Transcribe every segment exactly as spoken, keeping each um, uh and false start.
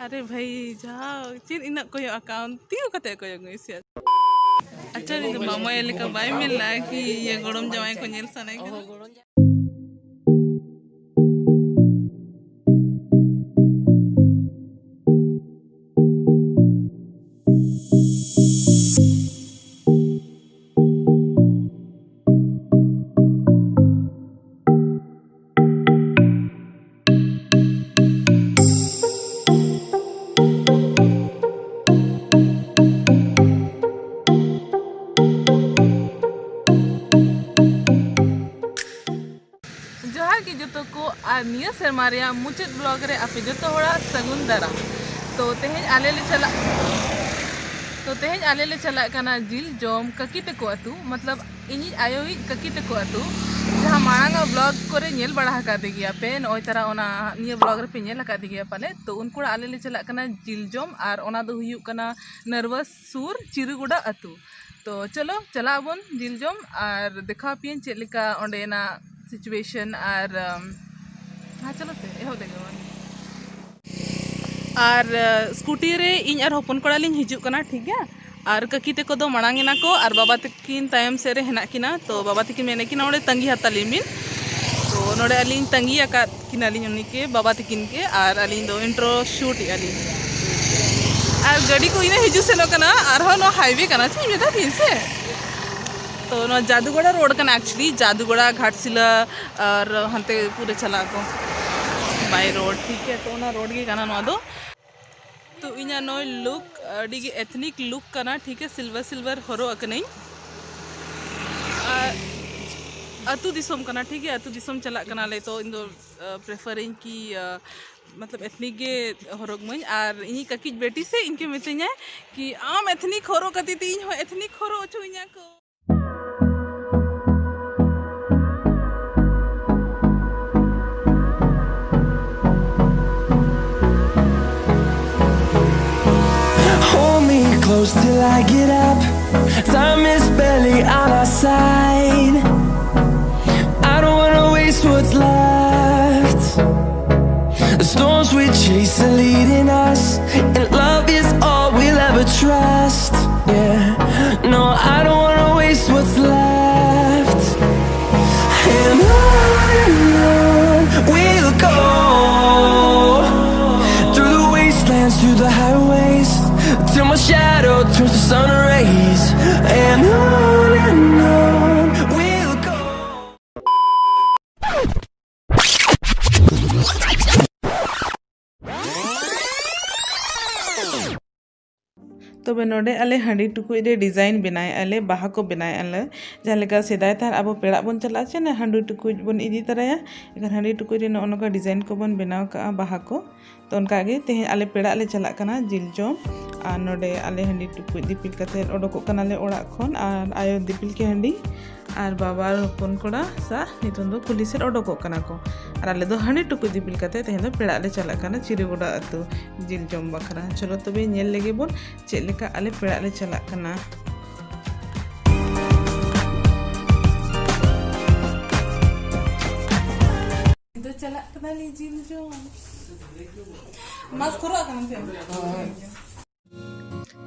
ᱟᱨᱮ ᱵᱷᱟᱭ, ᱡᱟᱦᱟᱸ ᱪᱮᱫ ᱤᱱᱟᱹᱜ ᱠᱚᱭᱚᱜ ᱟᱠᱟᱱ, ᱛᱤᱭᱩ ᱠᱟᱛᱮ ᱠᱚᱭᱚᱜ ᱢᱮ ᱥᱮ᱾ ᱟᱪᱪᱷᱟ, ᱱᱤᱛ ᱢᱟᱢᱚᱭ ᱞᱮᱠᱟ ᱵᱟᱭ ᱢᱮᱱ ᱞᱮᱫᱟ ᱠᱤ ᱤᱭᱟᱹ ᱜᱚᱲᱚᱢ ᱡᱟᱶᱟᱭ ᱠᱚ ᱧᱮᱞ ᱥᱟᱱᱟᱭ ᱠᱟᱱᱟ᱾ ᱡᱚᱦᱟᱨ ᱜᱮ ᱡᱚᱛᱚ ᱠᱚ, ᱟᱨ ᱱᱤᱭᱟᱹ ᱥᱮᱨᱢᱟ ᱨᱮᱭᱟᱜ ᱢᱩᱪᱟᱹᱫ ᱵᱞᱚᱜ ᱨᱮ ᱟᱯᱮ ᱡᱚᱛᱚ ᱦᱚᱲᱟᱜ ᱥᱟᱹᱜᱩᱱ ᱫᱟᱨᱟᱢ᱾ ᱛᱚ ᱛᱮᱦᱮᱧ ᱟᱞᱮ ᱞᱮ ᱪᱟᱞᱟᱜ ᱛᱚ ᱛᱮᱦᱮᱧ ᱟᱞᱮ ᱞᱮ ᱪᱟᱞᱟᱜ ᱠᱟᱱᱟ ᱡᱤᱞ ᱡᱚᱢ ᱠᱟᱹᱠᱤ ᱛᱟᱠᱚ ᱟᱹᱛᱩ, ᱢᱚᱛᱞᱚᱵ ᱤᱧᱤᱡ ᱟᱭᱳᱭᱤᱡ ᱠᱟᱹᱠᱤ ᱛᱟᱠᱚ ᱟᱹᱛᱩ, ᱡᱟᱦᱟᱸ ᱢᱟᱲᱟᱝ ᱟᱜ ᱵᱞᱚᱜ ᱠᱚᱨᱮ ᱧᱮᱞ ᱵᱟᱲᱟ ᱟᱠᱟᱫᱮ ᱜᱮᱭᱟ ᱯᱮ, ᱱᱚᱜᱼᱚᱭ ᱛᱟᱨᱟ ᱚᱱᱟ ᱱᱤᱭᱟᱹ ᱵᱞᱚᱜ ᱨᱮᱯᱮ ᱧᱮᱞ ᱟᱠᱟᱫᱮ ᱜᱮᱭᱟ ᱯᱟᱞᱮ᱾ ᱛᱚ ᱩᱱᱠᱩ ᱚᱲᱟᱜ ᱟᱞᱮ ᱞᱮ ᱪᱟᱞᱟᱜ ᱠᱟᱱᱟ ᱡᱤᱞ ᱡᱚᱢ, ᱟᱨ ᱚᱱᱟ ᱫᱚ ᱦᱩᱭᱩᱜ ᱠᱟᱱᱟ ᱱᱟᱨᱣᱟᱥ ᱥᱩᱨ ᱪᱤᱨᱩᱜᱚᱰᱟ ᱟᱹᱛᱩ᱾ ᱛᱚ ᱪᱚᱞᱚ ᱪᱟᱞᱟᱜ ᱟᱵᱚᱱ ᱡᱤᱞ ᱡᱚᱢ ᱟᱨ ᱫᱮᱠᱷᱟᱣ ᱟᱯᱮᱭᱟᱹᱧ ᱪᱮᱫ ᱞᱮᱠᱟ ᱚᱸᱰᱮᱱᱟᱜ ᱥᱤᱪᱩᱭᱮᱥᱚᱱ ᱟᱨ, ᱟᱢ, ᱦᱮᱸ, ᱪᱚᱞᱚ ᱥᱮ ᱮᱦᱚᱵ ᱞᱮᱜᱮ ᱵᱚᱱ᱾ ᱟᱨ ᱟᱸ, ᱥᱠᱩᱴᱤ ᱨᱮ ᱤᱧ ᱟᱨ ᱦᱚᱯᱚᱱ ᱠᱚᱲᱟ ᱞᱤᱧ ᱦᱤᱡᱩᱜ ᱠᱟᱱᱟ, ᱴᱷᱤᱠ ᱜᱮᱭᱟ᱾ ᱟᱨ ᱠᱟᱹᱠᱤ ᱛᱟᱠᱚ ᱫᱚ ᱢᱟᱲᱟᱝ ᱮᱱᱟ ᱠᱚ ᱟᱨ ᱵᱟᱵᱟ ᱛᱟᱹᱠᱤᱱ ᱛᱟᱭᱚᱢ ᱥᱮᱫ ᱨᱮ ᱦᱮᱱᱟᱜ ᱠᱤᱱᱟ᱾ ᱛᱚ ᱵᱟᱵᱟ ᱛᱟᱹᱠᱤᱱ ᱢᱮᱱᱮᱫ ᱠᱤᱱᱟ ᱚᱸᱰᱮ ᱛᱟᱺᱜᱤ ᱦᱟᱛᱟᱲ ᱞᱤᱧ ᱵᱤᱱ᱾ ᱛᱚ ᱱᱚᱰᱮ ᱟᱹᱞᱤᱧ ᱛᱟᱺᱜᱤ ᱟᱠᱟᱫ ᱠᱤᱱᱟᱞᱤᱧ ᱩᱱᱤ ᱠᱮ ᱵᱟᱵᱟ ᱛᱟᱹᱠᱤᱱ ᱠᱮ, ᱟᱨ ᱟᱹᱞᱤᱧ ᱫᱚ ᱤᱱᱴᱨᱳ ᱥᱩᱴ ᱮᱫᱼᱟ ᱞᱤᱧ᱾ ᱟᱨ ᱜᱟᱹᱰᱤ ᱠᱚ ᱤᱱᱟᱹ ᱦᱤᱡᱩᱜ ᱥᱮᱱᱚᱜ ᱠᱟᱱᱟ, ᱟᱨᱦᱚᱸ ᱱᱚᱣᱟ ᱦᱟᱭᱣᱮ ᱠᱟᱱᱟ, ᱪᱮᱫ ᱤᱧ ᱢᱮᱛᱟ ᱯᱮᱭᱟ ᱥᱮ? ᱛᱚ ᱱᱚᱣᱟ ᱡᱟᱫᱩᱜᱚᱲᱟ ᱨᱳᱰ ᱠᱟᱱᱟ, actually ᱡᱟᱫᱩᱜᱚᱲᱟ ᱜᱷᱟᱴᱥᱤᱞᱟ ᱟᱨ ᱦᱟᱱᱛᱮ ᱯᱩᱨᱟᱹ ᱪᱟᱞᱟᱜ ᱟᱠᱚ ᱵᱟᱭ ᱨᱳᱰ, ᱴᱷᱤᱠ ᱜᱮᱭᱟ᱾ ᱛᱚ ᱚᱱᱟ ᱨᱳᱰ ᱜᱮ ᱠᱟᱱᱟ ᱱᱚᱣᱟ ᱫᱚ᱾ ᱛᱚ ᱤᱧᱟᱹᱜ ᱱᱚᱜᱼᱚᱭ ᱞᱩᱠ ᱟᱹᱰᱤ ᱜᱮ ᱮᱛᱷᱱᱤᱠ ᱞᱩᱠ ᱠᱟᱱᱟ, ᱴᱷᱤᱠ ᱜᱮᱭᱟ, ᱥᱤᱞᱵᱷᱟᱨ ᱥᱤᱞᱵᱷᱟᱨ ᱦᱚᱨᱚᱜ ᱟᱠᱟᱱᱟᱹᱧ᱾ ᱟᱨ ᱟᱹᱛᱩ ᱫᱤᱥᱚᱢ ᱠᱟᱱᱟ, ᱴᱷᱤᱠ ᱜᱮᱭᱟ, ᱟᱹᱛᱩ ᱫᱤᱥᱚᱢ ᱪᱟᱞᱟᱜ ᱠᱟᱱᱟᱞᱮ᱾ ᱛᱚ ᱤᱧ ᱫᱚ ᱯᱨᱮᱯᱷᱟᱨᱤᱧ ᱠᱤ ᱟᱸ, ᱢᱚᱛᱞᱚᱵ ᱮᱛᱷᱱᱤᱠ ᱜᱮ ᱦᱚᱨᱚᱜᱽ ᱢᱟᱹᱧ, ᱟᱨ ᱤᱧᱤᱡ ᱠᱟᱹᱠᱤᱡ ᱵᱮᱴᱤ ᱥᱮ ᱤᱧ ᱠᱚ ᱢᱤᱛᱟᱹᱧᱟ ᱠᱤ ᱟᱢ ᱮᱛᱷᱱᱤᱠ ᱦᱚᱨᱚᱜ ᱠᱟᱛᱮ ᱛᱮ ᱤᱧ ᱦᱚᱸ ᱮᱛᱷᱱᱤᱠ ᱦᱚᱨᱚᱜ ᱦᱚᱪᱚᱧᱟ ᱠᱚ᱾ Hold me close till I get up. Time is barely on our side. I don't wanna waste what's left. There's Storms we chase are leading us, and love is all we'll ever trust. Yeah, no, I don't wanna waste what's left. And on and on we'll go, through the wastelands, through the highways, till my shadow turns to sun rays. And on and on we'll go. ᱛᱚᱵᱮ ᱱᱚᱰᱮ ᱟᱞᱮ ᱦᱟᱺᱰᱤ ᱴᱩᱠᱩᱡ ᱨᱮ design ᱵᱮᱱᱟᱣᱮᱫᱼᱟ ᱞᱮ, ᱵᱟᱦᱟ ᱠᱚ ᱵᱮᱱᱟᱣᱮᱫᱼᱟ ᱞᱮ᱾ ᱡᱟᱦᱟᱸ ᱞᱮᱠᱟ ᱥᱮᱫᱟᱭ ᱛᱟᱦᱮᱸᱫ ᱟᱵᱚ ᱯᱮᱲᱟᱜ ᱵᱚᱱ ᱪᱟᱞᱟᱜᱼᱟ ᱪᱮ, ᱚᱱᱟ ᱦᱟᱺᱰᱤ ᱴᱩᱠᱩᱡ ᱵᱚᱱ ᱤᱫᱤ ᱛᱚᱨᱟᱭᱟ᱾ ᱮᱱᱠᱷᱟᱱ ᱦᱟᱺᱰᱤ ᱴᱩᱠᱩᱡ ᱨᱮ ᱱᱚᱜᱼᱚ ᱱᱚᱝᱠᱟ design ᱠᱚᱵᱚᱱ ᱵᱮᱱᱟᱣ ᱠᱟᱜᱼᱟ, ᱵᱟᱦᱟ ᱠᱚ᱾ ᱛᱚ ᱚᱱᱠᱟ ᱜᱮ ᱛᱮᱦᱮᱧ ᱟᱞᱮ ᱯᱮᱲᱟᱜ ᱞᱮ ᱪᱟᱞᱟᱜ ᱠᱟᱱᱟ ᱡᱤᱞ ᱡᱚᱢ᱾ ᱟᱨ ᱱᱚᱰᱮ ᱟᱞᱮ ᱦᱟᱺᱰᱤ ᱴᱩᱠᱩᱡ ᱫᱤᱯᱤᱞ ᱠᱟᱛᱮ ᱚᱰᱚᱠᱚᱜ ᱠᱟᱱᱟᱞᱮ ᱚᱲᱟᱜ ᱠᱷᱚᱱ, ᱟᱨ ᱟᱭᱳ ᱫᱤᱯᱤᱞ ᱠᱮ ᱦᱟᱺᱰᱤ ᱟᱨ ᱵᱟᱵᱟ ᱟᱨ ᱦᱚᱯᱚᱱ ᱠᱚᱲᱟ ᱥᱟᱶ ᱱᱤᱛᱚᱝ ᱫᱚ ᱠᱩᱞᱦᱤ ᱥᱮᱫ ᱚᱰᱚᱠᱚᱜ ᱠᱟᱱᱟ ᱠᱚ᱾ ᱟᱨ ᱟᱞᱮ ᱫᱚ ᱦᱟᱺᱰᱤ ᱴᱩᱠᱩᱡ ᱫᱤᱯᱤᱞ ᱠᱟᱛᱮ ᱛᱮᱦᱮᱧ ᱫᱚ ᱯᱮᱲᱟᱜ ᱞᱮ ᱪᱟᱞᱟᱜ ᱠᱟᱱᱟ ᱪᱤᱨᱩᱜᱚᱰᱟ ᱟᱹᱛᱩ ᱡᱤᱞ ᱡᱚᱢ ᱵᱟᱠᱷᱨᱟ᱾ ᱪᱚᱞᱚ ᱛᱚᱵᱮ ᱧᱮᱞ ᱞᱮᱜᱮ ᱵᱚᱱ ᱪᱮᱫ ᱞᱮᱠᱟ ᱟᱞᱮ ᱯᱮᱲᱟᱜ ᱞᱮ ᱪᱟᱞᱟᱜ ᱠᱟᱱᱟ᱾ ᱫᱚ ᱪᱟᱞᱟᱜ ᱠᱟᱱᱟᱞᱮ ᱡᱤᱞ ᱡᱚᱢ᱾ ᱢᱟᱥᱠ ᱦᱚᱨᱚᱜ ᱠᱟᱱᱟ ᱥᱮ?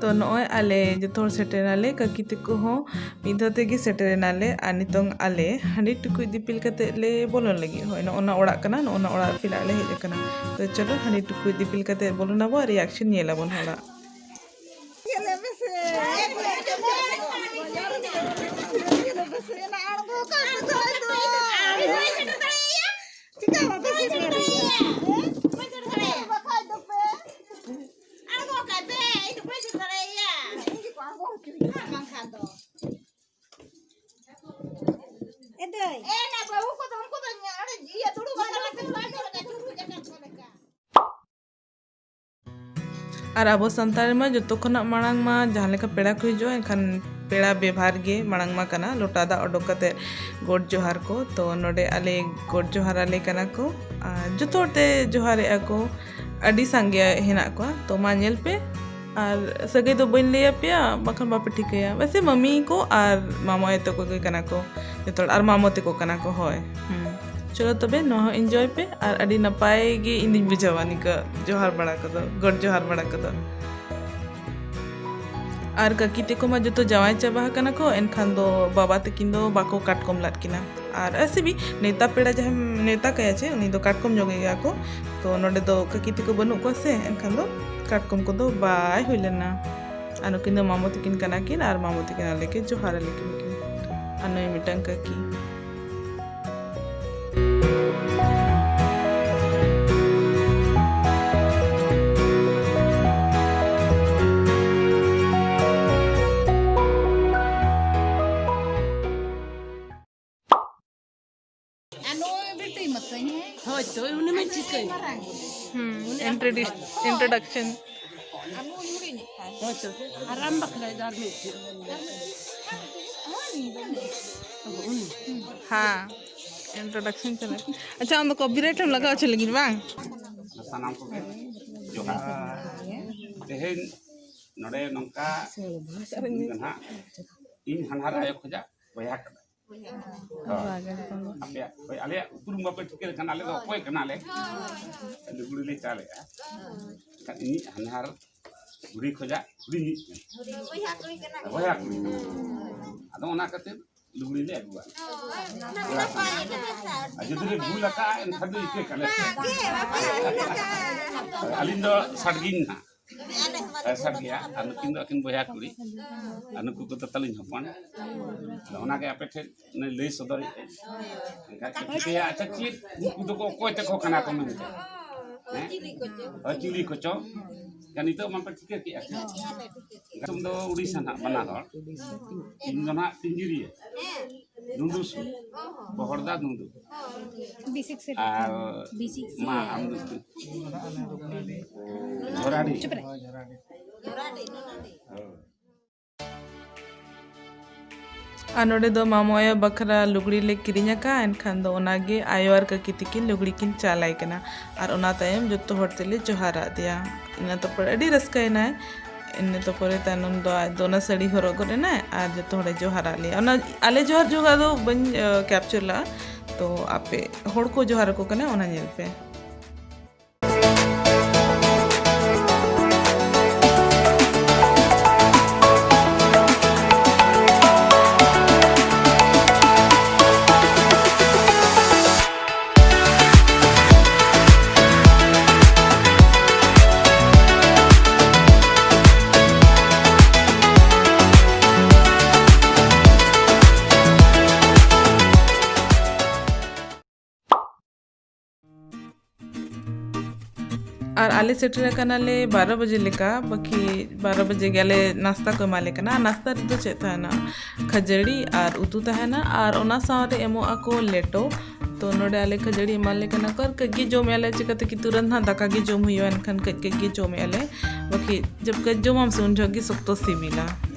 ᱛᱚ ᱱᱚᱜᱼᱚᱭ ᱟᱞᱮ ᱡᱚᱛᱚ ᱦᱚᱲ ᱥᱮᱴᱮᱨ ᱮᱱᱟᱞᱮ, ᱠᱟᱹᱠᱤ ᱛᱟᱠᱚ ᱦᱚᱸ ᱢᱤᱫ ᱫᱷᱟᱣ ᱛᱮᱜᱮ ᱥᱮᱴᱮᱨ ᱮᱱᱟᱞᱮ᱾ ᱟᱨ ᱱᱤᱛᱚᱝ ᱟᱞᱮ ᱦᱟᱺᱰᱤ ᱴᱩᱠᱩᱡ ᱫᱤᱯᱤᱞ ᱠᱟᱛᱮ ᱞᱮ ᱵᱚᱞᱚᱱ ᱞᱟᱹᱜᱤᱫ᱾ ᱦᱳᱭ, ᱱᱚᱜᱼᱚ ᱱᱟ ᱚᱲᱟᱜ ᱠᱟᱱᱟ, ᱱᱚᱜᱼᱚ ᱱᱟ ᱚᱲᱟᱜ ᱯᱮᱲᱟᱜ ᱞᱮ ᱦᱮᱡ ᱟᱠᱟᱱᱟ᱾ ᱛᱚ ᱪᱚᱞᱚ ᱦᱟᱺᱰᱤ ᱴᱩᱠᱩᱡ ᱫᱤᱯᱤᱞ ᱠᱟᱛᱮ ᱵᱚᱞᱚᱱ ᱟᱵᱚ ᱟᱨ reaction ᱧᱮᱞ ᱟᱵᱚᱱ ᱦᱚᱲᱟᱜ᱾ ᱧᱮᱞ ᱢᱮᱥᱮ᱾ ᱧᱮᱞ ᱢᱮᱥᱮ, ᱚᱱᱟ ᱟᱬᱜᱚ ᱠᱟᱜ ᱯᱮ ᱫᱚ, ᱟᱡ ᱫᱚ᱾ ᱪᱤᱠᱟ ᱵᱟᱯᱮ ᱥᱮᱴᱮᱨ ᱫᱟᱲᱮᱭᱟᱜᱼᱟ? ᱦᱮᱸ? ᱵᱟᱠᱷᱟᱡ ᱫᱚᱯᱮ᱾ ᱟᱬᱜᱚ ᱠᱟᱜ ᱯᱮ, ᱤᱧ ᱫᱚ ᱵᱟᱹᱧ ᱥᱮᱴᱮᱨ ᱫᱟᱲᱮᱭᱟᱜᱼᱟ᱾ ᱤᱧ ᱜᱮᱠᱚ ᱟᱬᱜᱚ ᱦᱚᱪᱚᱧᱟ᱾ ᱟᱨ ᱵᱟᱝᱠᱷᱟᱱ ᱫᱚ᱾ ᱮ ᱫᱟᱹᱭ᱾ ᱮ ᱱᱟ ᱵᱟᱹᱦᱩ ᱠᱚᱫᱚ, ᱩᱱᱠᱩ ᱫᱚ ᱚᱸᱰᱮ ᱤᱭᱟᱹ ᱫᱩᱲᱩᱵ ᱟᱠᱟᱱᱟ ᱠᱚ, ᱟᱬᱜᱚ ᱞᱮᱠᱟ ᱪᱩᱨᱩᱡ ᱟᱠᱟᱫ ᱠᱚ ᱞᱮᱠᱟ᱾ ᱟᱨ ᱟᱵᱚ ᱥᱟᱱᱛᱟᱲ ᱨᱮᱢᱟ ᱡᱚᱛᱚ ᱠᱷᱚᱱᱟᱜ ᱢᱟᱲᱟᱝ ᱢᱟ ᱡᱟᱦᱟᱸ ᱞᱮᱠᱟ ᱯᱮᱲᱟ ᱠᱚ ᱦᱤᱡᱩᱜᱼᱟ, ᱮᱱᱠᱷᱟᱱ ᱯᱮᱲᱟ ᱵᱮᱵᱷᱟᱨ ᱜᱮ ᱢᱟᱲᱟᱝ ᱢᱟ ᱠᱟᱱᱟ᱾ ᱞᱚᱴᱟ ᱫᱟᱜ ᱚᱰᱚᱠ ᱠᱟᱛᱮ ᱜᱚᱰ ᱡᱚᱦᱟᱨ ᱠᱚ᱾ ᱛᱚ ᱱᱚᱰᱮ ᱟᱞᱮ ᱜᱚᱰ ᱡᱚᱦᱟᱨ ᱟᱞᱮ ᱠᱟᱱᱟ ᱠᱚ, ᱟᱨ ᱡᱚᱛᱚ ᱦᱚᱲ ᱛᱮ ᱡᱚᱦᱟᱨᱮᱜᱼᱟ ᱠᱚ᱾ ᱟᱹᱰᱤ ᱥᱟᱸᱜᱮ ᱦᱮᱱᱟᱜ ᱠᱚᱣᱟ, ᱛᱚ ᱢᱟ ᱧᱮᱞ ᱯᱮ᱾ ᱟᱨ ᱥᱟᱹᱜᱟᱹᱭ ᱫᱚ ᱵᱟᱹᱧ ᱞᱟᱹᱭ ᱟᱯᱮᱭᱟ, ᱵᱟᱠᱷᱟᱱ ᱵᱟᱯᱮ ᱴᱷᱤᱠᱟᱹᱭᱟ᱾ ᱣᱮᱥᱮ ᱢᱟᱢᱤ ᱠᱚ ᱟᱨ ᱢᱟᱢᱟ ᱟᱭᱳ ᱛᱟᱠᱚ ᱜᱮ ᱠᱟᱱᱟ ᱠᱚ ᱡᱚᱛᱚ ᱦᱚᱲ, ᱟᱨ ᱢᱟᱢᱚ ᱛᱟᱠᱚ ᱠᱟᱱᱟ ᱠᱚ᱾ ᱦᱳᱭ, ᱦᱩᱸ᱾ ᱪᱚᱞᱚ ᱛᱚᱵᱮ, ᱱᱚᱣᱟ ᱦᱚᱸ enjoy ᱯᱮ, ᱟᱨ ᱟᱹᱰᱤ ᱱᱟᱯᱟᱭ ᱜᱮ ᱤᱧ ᱫᱩᱧ ᱵᱩᱡᱷᱟᱹᱣᱟ ᱱᱤᱝᱠᱟᱹ ᱡᱚᱦᱟᱨ ᱵᱟᱲᱟ ᱠᱚᱫᱚ, ᱜᱚᱰ ᱡᱚᱦᱟᱨ ᱵᱟᱲᱟ ᱠᱚᱫᱚ᱾ ᱟᱨ ᱠᱟᱹᱠᱤ ᱛᱮᱠᱚ ᱢᱟ ᱡᱚᱛᱚ ᱡᱟᱶᱟᱭ ᱪᱟᱵᱟ ᱟᱠᱟᱱᱟ ᱠᱚ, ᱮᱱᱠᱷᱟᱱ ᱫᱚ ᱵᱟᱵᱟ ᱛᱟᱹᱠᱤᱱ ᱫᱚ ᱵᱟᱠᱚ ᱠᱟᱴᱠᱚᱢ ᱞᱟᱫ ᱠᱤᱱᱟ᱾ ᱟᱨ ᱟᱹᱥᱤ ᱵᱤ ᱱᱮᱣᱛᱟ ᱯᱮᱲᱟ ᱡᱟᱦᱟᱸᱭᱮᱢ ᱱᱮᱣᱛᱟ ᱠᱟᱭᱟ ᱪᱮ, ᱩᱱᱤ ᱫᱚ ᱠᱟᱴᱠᱚᱢ ᱡᱚᱢ ᱜᱮᱭᱟ ᱠᱚ᱾ ᱛᱚ ᱱᱚᱰᱮ ᱫᱚ ᱠᱟᱹᱠᱤ ᱛᱮᱠᱚ ᱵᱟᱹᱱᱩᱜ ᱠᱚᱣᱟ ᱥᱮ, ᱮᱱᱠᱷᱟᱱ ᱫᱚ ᱠᱟᱴᱠᱚᱢ ᱠᱚᱫᱚ ᱵᱟᱭ ᱦᱩᱭ ᱞᱮᱱᱟ᱾ ᱟᱨ ᱱᱩᱠᱤᱱ ᱫᱚ ᱢᱟᱢᱚ ᱛᱟᱹᱠᱤᱱ ᱠᱟᱱᱟ ᱠᱤᱱ, ᱟᱨ ᱢᱟᱢᱚ ᱛᱟᱹᱠᱤᱱ ᱟᱞᱮ ᱠᱤᱱ ᱡᱚᱦᱟᱨ ᱟᱞᱮ ᱠᱤᱱ ᱠᱤᱱ᱾ ᱟᱨ ᱱᱩᱭ ᱢᱤᱫᱴᱟᱝ ᱠᱟᱹᱠᱤ᱾ ᱟᱨ ᱱᱩᱭ ᱵᱤᱴᱤ ᱢᱟᱛᱚᱧ ᱦᱮᱸ᱾ ᱦᱳᱭ ᱛᱚ, ᱩᱱᱤ ᱢᱟ ᱪᱤᱠᱟᱹᱭ? ᱢᱟᱨᱟᱝ ᱜᱮ᱾ ᱦᱩᱸ, introduce-, introduction᱾ ᱟᱨ ᱱᱩᱭ ᱦᱩᱰᱤᱧᱤᱡ ᱛᱟᱭ᱾ ᱦᱳᱭ ᱛᱚ, ᱟᱨ ᱟᱢ ᱵᱟᱠᱷᱨᱟ ᱫᱚ ᱟᱨ ᱢᱤᱫᱴᱤᱡ᱾ ᱦᱮᱸ, ᱩᱱᱤ᱾ ᱦᱮᱸ, introduction ᱪᱟᱞᱟᱜ᱾ ᱟᱪᱪᱷᱟ, ᱟᱢ ᱫᱚ copyright ᱮᱢ ᱞᱟᱜᱟᱣ ᱦᱚᱪᱚ ᱞᱟᱹᱜᱤᱫ ᱵᱟᱝ? ᱥᱟᱱᱟᱢ ᱠᱚᱜᱮ ᱡᱚᱦᱟᱨ᱾ ᱛᱮᱦᱮᱧ ᱱᱚᱰᱮ ᱱᱚᱝᱠᱟ ᱫᱚ ᱱᱟᱦᱟᱜ ᱤᱧ ᱦᱟᱱᱦᱟᱨ ᱟᱭᱳ ᱠᱷᱚᱱᱟᱜ ᱵᱚᱭᱦᱟ ᱠᱟᱱᱟ᱾ ᱦᱳᱭ᱾ ᱟᱯᱮᱭᱟᱜ, ᱦᱳᱭ, ᱟᱞᱮᱭᱟᱜ ᱩᱯᱨᱩᱢ ᱵᱟᱯᱮ ᱴᱷᱤᱠᱟᱹ ᱞᱮᱠᱷᱟᱱ ᱟᱞᱮ ᱫᱚ ᱚᱠᱚᱭ ᱠᱟᱱᱟᱞᱮ? ᱞᱩᱜᱽᱲᱤ ᱞᱮ ᱪᱟᱞᱮᱜᱼᱟ᱾ ᱮᱱᱠᱷᱟᱱ ᱤᱧᱤᱡ ᱦᱟᱱᱦᱟᱨ ᱵᱩᱲᱦᱤ ᱠᱷᱚᱱᱟᱜ ᱦᱩᱰᱤᱧᱤᱡ ᱠᱟᱱᱟ᱾ ᱵᱚᱭᱦᱟ ᱠᱩᱲᱤ ᱠᱟᱱᱟ᱾ ᱵᱚᱭᱦᱟ ᱠᱩᱲᱤ ᱠᱟᱱᱟ᱾ ᱟᱫᱚ ᱚᱱᱟ ᱠᱷᱟᱹᱛᱤᱨ ᱞᱩᱜᱽᱲᱤ ᱞᱮ ᱟᱹᱜᱩᱣᱟᱜ ᱠᱚᱣᱟ᱾ ᱟᱨ ᱡᱩᱫᱤ ᱞᱮ ᱵᱷᱩᱞ ᱟᱠᱟᱜᱼᱟ, ᱮᱱᱠᱷᱟᱱ ᱫᱚ ᱤᱠᱟᱹ ᱠᱟᱞᱮ᱾ ᱟᱹᱞᱤᱧ ᱫᱚ ᱥᱟᱰᱜᱤᱧ ᱱᱟᱦᱟᱜ᱾ ᱦᱮᱸ, ᱥᱟᱰᱜᱮᱭᱟ᱾ ᱟᱨ ᱱᱩᱠᱤᱱ ᱫᱚ ᱟᱹᱠᱤᱱ ᱵᱚᱭᱦᱟ ᱠᱩᱲᱤ᱾ ᱟᱨ ᱱᱩᱠᱩ ᱠᱚᱫᱚ ᱛᱟᱹᱞᱤᱧ ᱦᱚᱯᱚᱱ᱾ ᱟᱫᱚ ᱚᱱᱟᱜᱮ ᱟᱯᱮ ᱴᱷᱮᱱ ᱞᱟᱹᱭ ᱥᱚᱫᱚᱨᱮᱫ ᱟᱹᱧ᱾ ᱮᱱᱠᱷᱟᱱ ᱯᱮ ᱴᱷᱤᱠᱟᱹᱭᱟ, ᱟᱪᱪᱷᱟ, ᱪᱮᱫ ᱩᱱᱠᱩ ᱫᱚᱠᱚ ᱚᱠᱚᱭ ᱛᱟᱠᱚ ᱠᱟᱱᱟ ᱠᱚ ᱢᱮᱱᱛᱮ? ᱦᱮᱸ? ᱦᱳᱭ, ᱪᱤᱞᱤ ᱠᱚᱪᱚ? ᱮᱱᱠᱷᱟᱱ ᱱᱤᱛᱚᱜ ᱢᱟᱯᱮ ᱴᱷᱤᱠᱟᱹ ᱠᱮᱜᱼᱟ ᱥᱮ? ᱫᱤᱥᱚᱢ ᱫᱚ ᱩᱲᱤᱥᱥᱟ ᱱᱟᱦᱟᱜ, ᱵᱟᱱᱟ ᱦᱚᱲ᱾ ᱤᱧ ᱫᱚ ᱱᱟᱦᱟᱜ ᱯᱤᱧᱡᱤᱨᱤᱭᱟᱹ, ᱫᱩᱸᱫᱩ ᱥᱩᱨ, ᱵᱚᱦᱚᱲᱫᱟ ᱫᱩᱸᱫᱩ᱾ ᱟᱨ ᱢᱟ ᱟᱢ ᱫᱚ ᱡᱷᱚᱨᱟᱰᱤ᱾ ᱦᱳᱭ᱾ ᱟᱨ ᱱᱚᱰᱮ ᱫᱚ ᱢᱟᱢᱚ ᱟᱭᱳ ᱵᱟᱠᱷᱨᱟ ᱞᱩᱜᱽᱲᱤ ᱞᱮ ᱠᱤᱨᱤᱧ ᱟᱠᱟᱫᱼᱟ, ᱮᱱᱠᱷᱟᱱ ᱫᱚ ᱚᱱᱟᱜᱮ ᱟᱭᱳ ᱟᱨ ᱠᱟᱹᱠᱤ ᱛᱤᱠᱤᱱ ᱞᱩᱜᱽᱲᱤ ᱠᱤᱱ ᱪᱟᱞᱟᱭ ᱠᱟᱱᱟ᱾ ᱟᱨ ᱚᱱᱟ ᱛᱟᱭᱚᱢ ᱡᱚᱛᱚ ᱦᱚᱲ ᱛᱮᱞᱮ ᱡᱚᱦᱟᱨᱟᱫ ᱫᱮᱭᱟ᱾ ᱤᱱᱟᱹ ᱛᱟᱨᱯᱚᱨ ᱟᱹᱰᱤ ᱨᱟᱹᱥᱠᱟᱹᱭᱮᱱᱟᱭ᱾ ᱤᱱᱟᱹ ᱛᱟᱨᱯᱚᱨᱮ ᱛᱟᱭᱱᱚᱢ ᱫᱚ ᱟᱡ ᱫᱚ ᱚᱱᱟ ᱥᱟᱹᱲᱤ ᱦᱚᱨᱚᱜ ᱜᱚᱫ ᱮᱱᱟᱭ ᱟᱨ ᱡᱚᱛᱚ ᱦᱚᱲᱮ ᱡᱚᱦᱟᱨᱟᱫ ᱞᱮᱭᱟ᱾ ᱚᱱᱟ ᱟᱞᱮ ᱡᱚᱦᱟᱨ ᱡᱚᱦᱟᱨ ᱫᱚ ᱵᱟᱹᱧ, ᱟᱹ, capture ᱞᱟᱜᱼᱟ᱾ ᱛᱚ ᱟᱯᱮ ᱦᱚᱲ ᱠᱚ ᱡᱚᱦᱟᱨ ᱟᱠᱚ ᱠᱟᱱᱟ, ᱚᱱᱟ ᱧᱮᱞ ᱯᱮ᱾ ᱟᱨ ᱟᱞᱮ ᱥᱮᱴᱮᱨ ᱟᱠᱟᱱᱟᱞᱮ ᱵᱟᱨᱚ ᱵᱟᱡᱮ ᱞᱮᱠᱟ, ᱵᱟᱠᱤ ᱵᱟᱨᱚ ᱵᱟᱡᱮ ᱜᱮ ᱟᱞᱮ ᱱᱟᱥᱛᱟ ᱠᱚ ᱮᱢᱟᱞᱮ ᱠᱟᱱᱟ᱾ ᱟᱨ ᱱᱟᱥᱛᱟ ᱨᱮᱫᱚ ᱪᱮᱫ ᱛᱟᱦᱮᱱᱟ? ᱠᱷᱟᱹᱡᱟᱹᱲᱤ ᱟᱨ ᱩᱛᱩ ᱛᱟᱦᱮᱱᱟ, ᱟᱨ ᱚᱱᱟ ᱥᱟᱶᱛᱮ ᱮᱢᱚᱜ ᱟᱠᱚ ᱞᱮᱴᱚ᱾ ᱛᱚ ᱱᱚᱰᱮ ᱟᱞᱮ ᱠᱷᱟᱹᱡᱟᱹᱲᱤ ᱮᱢᱟᱞᱮ ᱠᱟᱱᱟ ᱠᱚ, ᱟᱨ ᱠᱟᱹᱡ ᱜᱮ ᱡᱚᱢᱮᱜᱼᱟ ᱞᱮ, ᱪᱤᱠᱟᱹᱛᱮ ᱠᱤ ᱛᱩᱨᱟᱹᱱᱛ ᱱᱟᱦᱟᱜ ᱫᱟᱠᱟ ᱜᱮ ᱡᱚᱢ ᱦᱩᱭᱩᱜᱼᱟ, ᱮᱱᱠᱷᱟᱱ ᱠᱟᱹᱡ ᱠᱟᱹᱡ ᱜᱮ ᱡᱚᱢᱮᱜᱼᱟ ᱞᱮ, ᱵᱟᱠᱤ ᱡᱚᱵ ᱠᱟᱹᱡ ᱡᱚᱢᱟᱢ ᱥᱮ ᱩᱱ ᱡᱚᱦᱚᱜ ᱜᱮ ᱥᱚᱠᱛᱚ ᱥᱤᱵᱤᱞᱟ᱾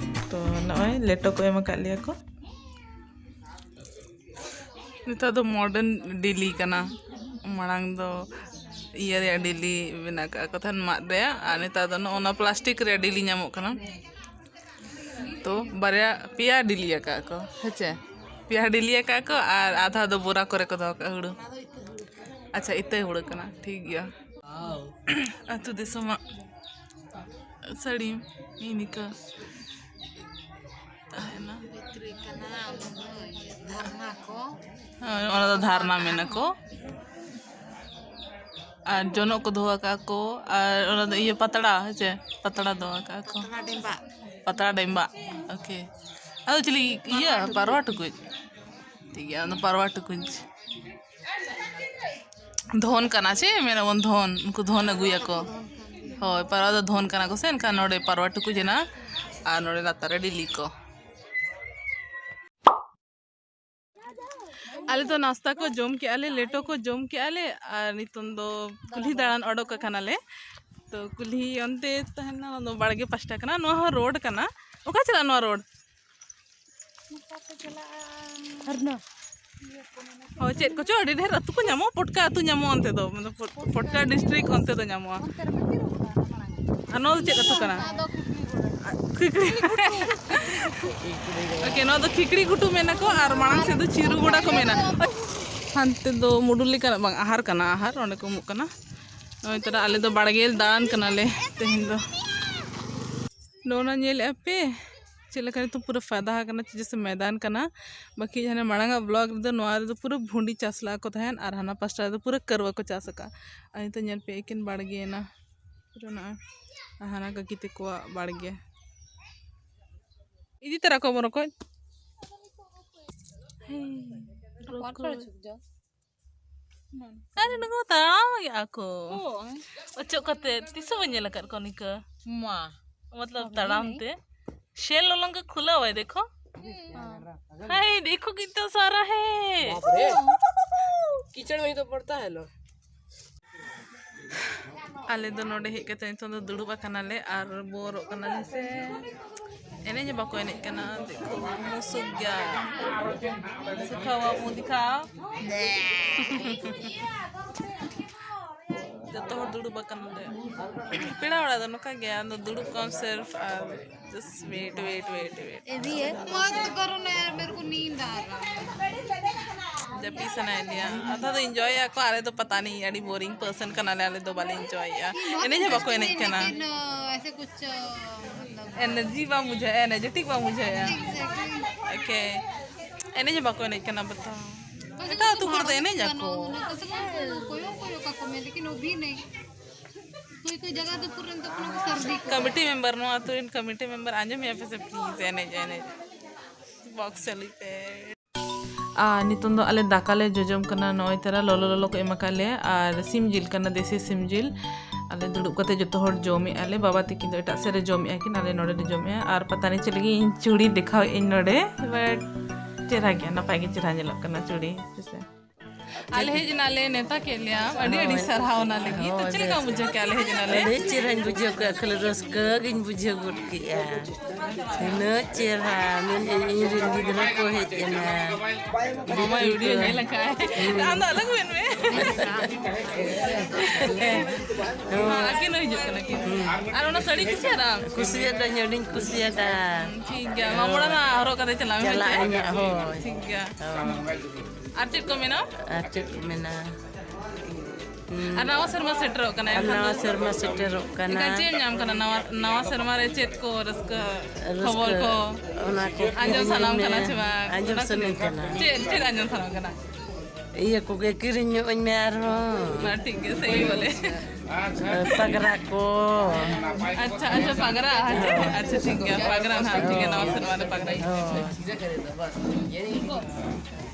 ᱛᱚ ᱱᱚᱜᱼᱚᱭ ᱞᱮᱴᱚ ᱠᱚ ᱮᱢ ᱟᱠᱟᱫ ᱞᱮᱭᱟ ᱠᱚ᱾ ᱱᱮᱛᱟᱨ ᱫᱚ modern ᱰᱤᱞᱤ ᱠᱟᱱᱟ, ᱢᱟᱲᱟᱝ ᱫᱚ ᱤᱭᱟᱹ ᱨᱮᱭᱟᱜ ᱰᱤᱞᱤ ᱵᱮᱱᱟᱣ ᱠᱟᱜᱼᱟ ᱠᱚ ᱛᱟᱦᱮᱱ, ᱢᱟᱫ ᱨᱮᱭᱟᱜ, ᱟᱨ ᱱᱮᱛᱟᱨ ᱫᱚ ᱱᱚᱜᱼᱚ ᱱᱚᱣᱟ plastic ᱨᱮᱭᱟᱜ ᱰᱤᱞᱤ ᱧᱟᱢᱚᱜ ᱠᱟᱱᱟ᱾ ᱛᱚ ᱵᱟᱨᱭᱟ ᱯᱮᱭᱟ ᱰᱤᱞᱤ ᱟᱠᱟᱫ ᱠᱚ, ᱦᱮᱸᱪᱮ? ᱯᱮᱭᱟ ᱰᱤᱞᱤ ᱟᱠᱟᱫ ᱠᱚ, ᱟᱨ ᱟᱫᱷᱟ ᱫᱚ ᱵᱚᱨᱟ ᱠᱚᱨᱮ ᱠᱚ ᱫᱚᱦᱚ ᱠᱟᱜᱼᱟ ᱦᱩᱲᱩ᱾ ᱟᱪᱪᱷᱟ, ᱤᱛᱟᱹ ᱦᱩᱲᱩ ᱠᱟᱱᱟ, ᱴᱷᱤᱠ ᱜᱮᱭᱟ᱾ ᱟᱹᱛᱩ ᱫᱤᱥᱚᱢᱟᱜ ᱥᱟᱹᱲᱤᱢ ᱱᱤᱝᱠᱟᱹ ᱛᱟᱦᱮᱱᱟ᱾ ᱵᱷᱤᱛᱨᱤ ᱠᱟᱱᱟ, ᱚᱱᱟ ᱫᱚ ᱤᱭᱟᱹ ᱫᱷᱟᱨᱱᱟ ᱠᱚ᱾ ᱦᱳᱭ, ᱚᱱᱟ ᱫᱚ ᱫᱷᱟᱨᱱᱟ ᱢᱮᱱᱟ ᱠᱚ᱾ ᱟᱨ ᱡᱚᱱᱚᱜ ᱠᱚ ᱫᱚᱦᱚ ᱟᱠᱟᱫ ᱠᱚ, ᱟᱨ ᱚᱱᱟ ᱫᱚ ᱤᱭᱟᱹ ᱯᱟᱛᱲᱟ, ᱦᱮᱸ ᱪᱮ? ᱯᱟᱛᱲᱟ ᱫᱚᱦᱚ ᱟᱠᱟᱫ ᱠᱚ᱾ ᱯᱟᱛᱲᱟ ᱰᱮᱢᱵᱟᱜ᱾ ᱯᱟᱛᱲᱟ ᱰᱮᱢᱵᱟᱜ, okay᱾ ᱟᱫᱚ ᱪᱤᱞᱤ ᱤᱭᱟᱹ, ᱯᱟᱨᱣᱟ ᱴᱩᱠᱩᱡ? ᱴᱷᱤᱠ ᱜᱮᱭᱟ, ᱚᱱᱟ ᱯᱟᱨᱣᱟ ᱴᱩᱠᱩᱡ᱾ ᱫᱷᱚᱱ ᱠᱟᱱᱟ ᱪᱮ? ᱢᱮᱱᱟᱵᱚᱱ ᱫᱷᱚᱱ, ᱩᱱᱠᱩ ᱫᱷᱚᱱ ᱟᱹᱜᱩᱭᱟᱠᱚ᱾ ᱦᱳᱭ, ᱯᱟᱨᱣᱟ ᱫᱚ ᱫᱷᱚᱱ ᱠᱟᱱᱟ ᱠᱚ ᱥᱮ, ᱮᱱᱠᱷᱟᱱ ᱱᱚᱰᱮ ᱯᱟᱨᱣᱟ ᱴᱩᱠᱩᱡ ᱦᱮᱱᱟᱜᱼᱟ ᱟᱨ ᱱᱚᱰᱮ ᱞᱟᱛᱟᱨ ᱨᱮ ᱰᱤᱞᱤ ᱠᱚ᱾ ᱟᱞᱮ ᱫᱚ ᱱᱟᱥᱛᱟ ᱠᱚ ᱡᱚᱢ ᱠᱮᱜᱼᱟ ᱞᱮ, ᱞᱮᱴᱚ ᱠᱚ ᱡᱚᱢ ᱠᱮᱜᱼᱟ ᱞᱮ, ᱟᱨ ᱱᱤᱛᱚᱝ ᱫᱚ ᱠᱩᱞᱦᱤ ᱫᱟᱬᱟᱱ ᱚᱰᱚᱠ ᱟᱠᱟᱱᱟᱞᱮ᱾ ᱛᱚ ᱠᱩᱞᱦᱤ ᱚᱱᱛᱮ ᱛᱟᱦᱮᱱᱟ, ᱚᱱᱟ ᱫᱚ ᱵᱟᱲᱜᱮ ᱯᱟᱥᱴᱟ ᱠᱟᱱᱟ᱾ ᱱᱚᱣᱟ ᱦᱚᱸ ᱨᱳᱰ ᱠᱟᱱᱟ᱾ ᱚᱠᱟ ᱪᱟᱞᱟᱜ ᱱᱚᱣᱟ ᱨᱳᱰ? ᱦᱳᱭ, ᱪᱮᱫ ᱠᱚᱪᱚ ᱟᱹᱰᱤ ᱰᱷᱮᱨ ᱟᱹᱛᱩ ᱠᱚ ᱧᱟᱢᱚᱜᱼᱟ, ᱯᱚᱴᱠᱟ ᱟᱹᱛᱩ ᱧᱟᱢᱚᱜᱼᱟ ᱚᱱᱛᱮ ᱫᱚ, ᱢᱟᱱᱮ ᱯᱚᱴ-, ᱯᱚᱴᱠᱟ district ᱚᱱᱛᱮ ᱫᱚ ᱧᱟᱢᱚᱜᱼᱟ᱾ ᱟᱨ ᱱᱚᱣᱟ ᱫᱚ ᱪᱮᱫ ᱟᱹᱛᱩ ᱠᱟᱱᱟ? ᱠᱷᱤᱠᱲᱤ᱾ Okay, ᱱᱚᱣᱟ ᱫᱚ ᱠᱷᱤᱠᱲᱤ ᱜᱷᱩᱴᱩ ᱢᱮᱱᱟ ᱠᱚ, ᱟᱨ ᱢᱟᱲᱟᱝ ᱥᱮᱫ ᱫᱚ ᱪᱤᱨᱩ ᱜᱚᱰᱟ ᱠᱚ ᱢᱮᱱᱟ᱾ ᱦᱟᱱᱛᱮ ᱫᱚ ᱢᱩᱰᱩᱞᱤ ᱠᱟᱱᱟ, ᱵᱟᱝ, ᱟᱦᱟᱨ ᱠᱟᱱᱟ, ᱟᱦᱟᱨ, ᱚᱸᱰᱮ ᱠᱚ ᱩᱢᱩᱜ ᱠᱟᱱᱟ᱾ ᱱᱚᱜᱼᱚᱭ ᱛᱚᱨᱟ ᱟᱞᱮ ᱫᱚ ᱵᱟᱲᱜᱮ ᱫᱟᱬᱟᱱ ᱠᱟᱱᱟᱞᱮ ᱛᱮᱦᱮᱧ ᱫᱚ᱾ ᱱᱚᱜᱼᱚ ᱱᱟ ᱧᱮᱞᱮᱫᱼᱟ ᱯᱮ ᱪᱮᱫ ᱞᱮᱠᱟ ᱱᱤᱛᱚᱜ ᱯᱩᱨᱟᱹ ᱯᱷᱟᱭᱫᱟ ᱟᱠᱟᱱᱟ, ᱪᱮᱫᱟᱜ ᱥᱮ ᱢᱚᱭᱫᱟᱱ ᱠᱟᱱᱟ᱾ ᱵᱟᱹᱠᱤ ᱦᱟᱱᱮ ᱢᱟᱲᱟᱝ ᱟᱜ vlog ᱨᱮᱫᱚ ᱱᱚᱣᱟ ᱨᱮᱫᱚ ᱯᱩᱨᱟᱹ ᱵᱷᱩᱸᱰᱤ ᱪᱟᱥ ᱞᱟᱜᱼᱟ ᱠᱚ ᱛᱟᱦᱮᱸᱱ, ᱟᱨ ᱦᱟᱱᱟ ᱯᱟᱥᱴᱟ ᱨᱮᱫᱚ ᱯᱩᱨᱟᱹ ᱠᱟᱹᱨᱣᱟᱹ ᱠᱚ ᱪᱟᱥ ᱟᱠᱟᱫᱼᱟ᱾ ᱟᱨ ᱱᱤᱛᱚᱜ ᱧᱮᱞ ᱯᱮ ᱮᱠᱮᱱ ᱵᱟᱲᱜᱮᱭᱮᱱᱟ ᱯᱩᱨᱟᱹ ᱱᱚᱜᱼᱚᱭ᱾ ᱟᱨ ᱦᱟᱱᱟ ᱠᱟᱹᱠᱤ ᱛᱟᱠᱚᱣᱟᱜ ᱵᱟᱲᱜᱮ᱾ ᱤᱫᱤ ᱛᱚᱨᱟ ᱠᱚ ᱨᱚᱠᱚᱡ᱾ ᱦᱮᱸ, ᱨᱚᱠᱚᱡ᱾ ᱟᱨᱮ ᱱᱩᱠᱩ ᱛᱟᱲᱟᱢ ᱜᱮᱭᱟ ᱠᱚ᱾ ᱦᱳᱭ᱾ ᱚᱪᱚᱜ ᱠᱟᱛᱮ ᱛᱤᱥ ᱦᱚᱸ ᱵᱟᱹᱧ ᱧᱮᱞ ᱟᱠᱟᱫ ᱠᱚᱣᱟ ᱱᱤᱝᱠᱟᱹ᱾ ᱢᱟ᱾ ᱢᱚᱛᱞᱚᱵ ᱵᱟᱵᱨᱮ᱾ ᱛᱟᱲᱟᱢ ᱛᱮ᱾ ᱥᱮᱞ ᱞᱚᱞᱚᱝ ᱠᱚ ᱠᱷᱩᱞᱟᱣ ᱟᱭ, ᱫᱮᱠᱷᱚ᱾ ᱦᱟᱭ, ᱫᱮᱠᱷᱚ ᱠᱤᱛᱱᱟ ᱥᱟᱨᱟ ᱦᱮ᱾ ᱵᱟᱯᱨᱮ᱾ ᱠᱤᱪᱲ ᱢᱮ ᱛᱚ ᱯᱚᱲᱛᱟ ᱦᱮ ᱞᱚ᱾ ᱟᱞᱮ ᱫᱚ ᱱᱚᱰᱮ ᱦᱮᱡ ᱠᱟᱛᱮ ᱱᱤᱛᱚᱝ ᱫᱚ ᱫᱩᱲᱩᱵ ᱟᱠᱟᱱᱟᱞᱮ ᱟᱨ ᱵᱳᱨᱚᱜ ᱠᱟᱱᱟᱞᱮ ᱥᱮ᱾ ᱮᱱᱮᱡ ᱦᱚᱸ ᱵᱟᱠᱚ ᱮᱱᱮᱡ ᱠᱟᱱᱟ᱾ ᱫᱮᱠᱷᱚ, ᱢᱩᱥᱩᱠ ᱜᱮᱭᱟ᱾ ᱫᱮᱠᱷᱟᱣ ᱵᱟᱹᱵᱩ, ᱫᱮᱠᱷᱟᱣ᱾ ᱡᱚᱛᱚ ᱦᱚᱲ ᱫᱩᱲᱩᱵ ᱟᱠᱟᱱᱟᱞᱮ᱾ ᱯᱮᱲᱟ ᱚᱲᱟᱜ ᱫᱚ ᱱᱚᱝᱠᱟ ᱜᱮ, ᱟᱢ ᱫᱚ ᱫᱩᱲᱩᱵ ᱠᱚᱜ ᱟᱢ ᱥᱤᱨᱯ ᱟᱨ just wait, wait, wait, wait. ये भी है। मत करो ना यार, मेरे को नींद आ रहा है। ᱡᱟᱹᱯᱤᱫ ᱥᱟᱱᱟᱭᱮᱫ ᱞᱮᱭᱟ᱾ ᱟᱫᱷᱟ ᱫᱚ enjoy ᱟᱠᱚ, ᱟᱞᱮ ᱫᱚ ᱯᱟᱛᱟ ᱱᱤ ᱟᱹᱰᱤ boring person ᱠᱟᱱᱟᱞᱮ, ᱟᱞᱮ ᱫᱚ ᱵᱟᱞᱮ enjoy ᱮᱜᱼᱟ᱾ ᱮᱱᱮᱡ ᱦᱚᱸ ᱵᱟᱠᱚ ᱮᱱᱮᱡ ᱠᱟᱱᱟ᱾ लेकिन, अ, ऐसे कुछ, अ, मतलब energy ᱵᱟᱢ ᱵᱩᱡᱷᱟᱹᱣᱮᱜᱼᱟ, energetic ᱵᱟᱢ ᱵᱩᱡᱷᱟᱹᱣᱮᱜᱼᱟ᱾ Exactly. Okay. ᱮᱱᱮᱡ ᱦᱚᱸ ᱵᱟᱠᱚ ᱮᱱᱮᱡ ᱠᱟᱱᱟ ᱵᱟᱛᱟᱣ᱾ ᱮᱴᱟᱜ ᱟᱹᱛᱩ ᱠᱚᱨᱮ ᱫᱚ ᱮᱱᱮᱡ ᱟᱠᱚ᱾ ᱠᱚᱭᱚᱜ ᱠᱚᱭᱚᱜ ᱠᱟᱠᱚ ᱢᱮ, ᱞᱮᱠᱤᱱ ᱚᱵᱷᱤ ᱱᱮᱦᱤ᱾ ᱠᱚᱭ ᱠᱚᱭ ᱡᱟᱭᱜᱟ ᱫᱚ ᱯᱩᱨᱟᱹ ᱱᱤᱛᱚᱜ ᱯᱩᱨᱟᱹ ᱠᱚ ᱥᱟᱹᱨᱫᱤ ᱠᱚ᱾ ᱠᱚᱢᱤᱴᱤ ᱢᱮᱢᱵᱟᱨ, ᱱᱚᱣᱟ ᱟᱹᱛᱩ ᱨᱮᱱ ᱠᱚᱢᱤᱴᱤ ᱢᱮᱢᱵᱟᱨ, ᱟᱸᱡᱚᱢᱮᱜᱼᱟ ᱯᱮ ᱥᱮ? ᱯᱞᱤᱡᱽ ᱮᱱᱮᱡ, ᱮᱱᱮᱡ ᱵᱚᱠᱥ ᱪᱟᱹᱞᱩᱭ ᱯᱮ᱾ ᱟᱨ ᱱᱤᱛᱚᱝ ᱫᱚ ᱟᱞᱮ ᱫᱟᱠᱟ ᱞᱮ ᱡᱚᱡᱚᱢ ᱠᱟᱱᱟ᱾ ᱱᱚᱜᱼᱚᱭ ᱛᱟᱨᱟ ᱞᱚᱞᱚ ᱞᱚᱞᱚ ᱠᱚ ᱮᱢ ᱟᱠᱟᱫ ᱞᱮᱭᱟ, ᱟᱨ ᱥᱤᱢ ᱡᱤᱞ ᱠᱟᱱᱟ, ᱫᱮᱥᱤ ᱥᱤᱢ ᱡᱤᱞ᱾ ᱟᱞᱮ ᱫᱩᱲᱩᱵ ᱠᱟᱛᱮ ᱡᱚᱛᱚ ᱦᱚᱲ ᱡᱚᱢᱮᱜᱼᱟ ᱞᱮ᱾ ᱵᱟᱵᱟ ᱛᱤᱠᱤᱱ ᱫᱚ ᱮᱴᱟᱜ ᱥᱮᱫ ᱨᱮ ᱡᱚᱢᱮᱜᱼᱟ ᱠᱤᱱ, ᱟᱞᱮ ᱱᱚᱰᱮ ᱞᱮ ᱡᱚᱢᱮᱜᱼᱟ᱾ ᱟᱨ ᱯᱟᱛᱟ ᱱᱤ ᱪᱮᱫ ᱞᱟᱹᱜᱤᱫ ᱤᱧ ᱪᱩᱲᱤ ᱫᱮᱠᱷᱟᱣᱮᱫ ᱟᱹᱧ ᱱᱚᱰᱮ, but ᱪᱮᱦᱨᱟ ᱜᱮᱭᱟ, ᱱᱟᱯᱟᱭ ᱜᱮ ᱪᱮᱦᱨᱟ ᱧᱮᱞᱚᱜ ᱠᱟᱱᱟ ᱪᱩᱲᱤ, ᱦᱮᱸᱥᱮ᱾ ᱟᱞᱮ ᱦᱮᱡ ᱮᱱᱟᱞᱮ, ᱱᱮᱣᱛᱟ ᱠᱮᱫ ᱞᱮᱭᱟ, ᱟᱹᱰᱤ ᱟᱹᱰᱤ ᱥᱟᱨᱦᱟᱣ ᱚᱱᱟ ᱞᱟᱹᱜᱤᱫ᱾ ᱛᱚ ᱪᱮᱫ ᱞᱮᱠᱟᱢ ᱵᱩᱡᱷᱟᱹᱣ ᱠᱮᱜᱼᱟ ᱟᱞᱮ ᱦᱮᱡ ᱮᱱᱟᱞᱮ? ᱟᱹᱰᱤ ᱪᱮᱦᱨᱟᱧ ᱵᱩᱡᱷᱟᱹᱣ ᱠᱮᱜᱼᱟ, ᱠᱷᱟᱹᱞᱤ ᱨᱟᱹᱥᱠᱟᱹ ᱜᱤᱧ ᱵᱩᱡᱷᱟᱹᱣ ᱜᱚᱫ ᱠᱮᱜᱼᱟ᱾ ᱛᱤᱱᱟᱹᱜ ᱪᱮᱦᱨᱟ, ᱢᱮᱱᱮᱫ ᱤᱧ ᱨᱮᱱ ᱜᱤᱫᱽᱨᱟᱹ ᱠᱚ ᱦᱮᱡ ᱮᱱᱟ᱾ ᱢᱟᱢᱟ ᱵᱷᱤᱰᱤᱭᱳ ᱧᱮᱞ ᱟᱠᱟᱫ᱾ ᱟᱢ ᱫᱚ ᱟᱞᱟᱜᱽ ᱢᱮᱱ ᱢᱮ᱾ ᱦᱮᱸ, ᱟᱹᱠᱤᱱ ᱦᱚᱸ ᱦᱤᱡᱩᱜ ᱠᱟᱱᱟ ᱠᱤᱱ᱾ ᱟᱨ ᱚᱱᱟ ᱥᱟᱹᱲᱤ ᱠᱩᱥᱤᱭᱟᱫᱟᱢ? ᱠᱩᱥᱤᱭᱟᱫᱟᱹᱧ, ᱟᱹᱰᱤᱧ ᱠᱩᱥᱤᱭᱟᱫᱟ᱾ ᱴᱷᱤᱠ ᱜᱮᱭᱟ, ᱢᱟᱢᱚᱲᱟ ᱢᱟ ᱦᱚᱨᱚᱜ ᱠᱟᱛᱮ ᱪᱟᱞᱟᱜ ᱢᱮ᱾ ᱪᱟᱞᱟᱜ ᱟᱹᱧ ᱦᱟᱸᱜ, ᱦᱳᱭ᱾ ᱴᱷᱤᱠ ᱜᱮᱭᱟ᱾ ᱦᱳᱭ᱾ ᱟᱨ ᱪᱮᱫ ᱠᱚ ᱢᱮᱱᱟ? ᱟᱨ ᱪᱮᱫ ᱠᱚ ᱢᱮᱱᱟ? ᱦᱩᱸ᱾ ᱟᱨ ᱱᱟᱣᱟ ᱥᱮᱨᱢᱟ ᱥᱮᱴᱮᱨᱚᱜ ᱠᱟᱱᱟ, ᱟᱨ ᱮᱱᱠᱷᱟᱱ ᱱᱟᱣᱟ ᱫᱚ ᱥᱮᱨᱢᱟ ᱥᱮᱴᱮᱨᱚᱜ ᱠᱟᱱᱟ᱾ ᱮᱱᱠᱷᱟᱱ ᱪᱮᱫ ᱮᱢ ᱧᱟᱢ ᱠᱟᱱᱟ? ᱱᱟᱣᱟ, ᱱᱟᱣᱟ ᱥᱮᱨᱢᱟ ᱨᱮ ᱪᱮᱫ ᱠᱚ ᱨᱟᱹᱥᱠᱟᱹ ᱨᱟᱹᱥᱠᱟᱹ, ᱠᱷᱚᱵᱚᱨ ᱠᱚ ᱚᱱᱟ ᱠᱚ ᱟᱸᱡᱚᱢ ᱠᱤᱨᱤᱧ ᱥᱟᱱᱟᱢ ᱢᱮ᱾ ᱠᱟᱱᱟ ᱪᱮ ᱵᱟᱝ? ᱟᱸᱡᱚᱢ ᱚᱱᱟ ᱠᱚ ᱥᱟᱱᱟᱧ ᱠᱟᱱᱟ᱾ ᱪᱮᱫ, ᱪᱮᱫ ᱟᱸᱡᱚᱢ ᱥᱟᱱᱟᱢ ᱠᱟᱱᱟ? ᱤᱭᱟᱹ ᱠᱚᱜᱮ ᱠᱤᱨᱤᱧ ᱧᱚᱜ ᱟᱹᱧ ᱢᱮ ᱟᱨᱦᱚᱸ᱾ ᱢᱟ ᱴᱷᱤᱠ ᱜᱮᱭᱟ, ᱥᱮᱭ ᱵᱚᱞᱮ᱾ ᱯᱟᱜᱽᱨᱟ ᱠᱚ᱾ ᱟᱪᱪᱷᱟ, ᱟᱪᱪᱷᱟ, ᱯᱟᱜᱽᱨᱟ, ᱟᱪᱪᱷᱟ, ᱟᱪᱪᱷᱟ, ᱴᱷᱤᱠ ᱜᱮᱭᱟ, ᱯᱟᱜᱽᱨᱟ ᱱᱟᱦᱟᱜ, ᱴᱷᱤᱠ ᱜᱮᱭᱟ, ᱱᱟᱣᱟ ᱥᱮᱨᱢᱟ ᱨᱮ ᱯᱟᱜᱽᱨᱟ᱾ ᱦᱳᱭ᱾